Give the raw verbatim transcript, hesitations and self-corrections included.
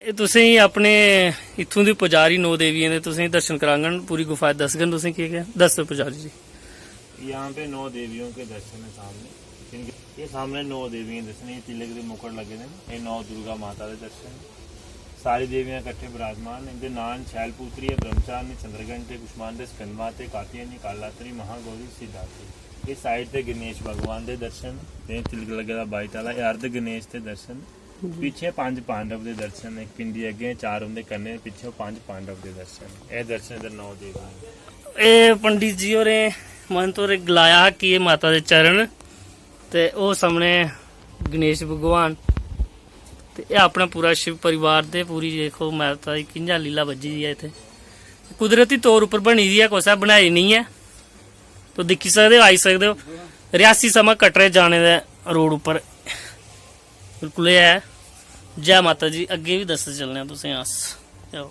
एह् तुसेंगी अपने इत्थूं दी पुजारी नौ देवियें दे तुसेंगी दर्शन कराङन, पूरी गुफा दस्सगन तुसेंगी। केह् केह् दस्सो पुजारी जी। यहाँ पे नौ देवियों के दर्शन है सामने। इनके, ये सामने नौ देवियां दर्शन, ये तिलक दे मुकुट लगे दे न। ये नौ दुर्गा माता दे दर्शन। सारी देवियां इकट्ठे विराजमान न। इंदे नाम शैलपुत्री है, ब्रह्मचारिणी, चंद्रघंटे, कुष्मांडे, स्कंदमाते, कात्यायनी, कालात्री, महागौरी, सिद्धात्री। ये साइड ते गणेश भगवान दे दर्शन, ते तिलक लगे दा बाइट आह्ला, ये अर्ध गणेश दे दर्शन। पिच्छे पंज पांडव दे दर्शन, इक पिंडी अग्गें, चार उंदे कन्नै, पिच्छे पंज पांडव दे दर्शन। एह् दर्शन इद्धर नौ देवियां। एह् पंडित जी होरें, महंत होरें गलाया हा कि एह् माता दे चरण ते ओह् सामने गणेश भगवान ते एह् अपना पूरा शिव परिवार दे पूरी देखो माता दी कि'यां लीला बज्जी दी ऐ इत्थै। कुदरती तौर उप्पर बनी दी ऐ, कुसै बनाई निं ऐ। तुस दिक्खी सकदे ओ, आई सकदे ओ। रियासी समां कटरे जाने दे रोड उप्पर बिल्कुल एह् ऐ। जै माता जी। अग्गें बी दस्सदे चलने आं तुसें अस। आओ।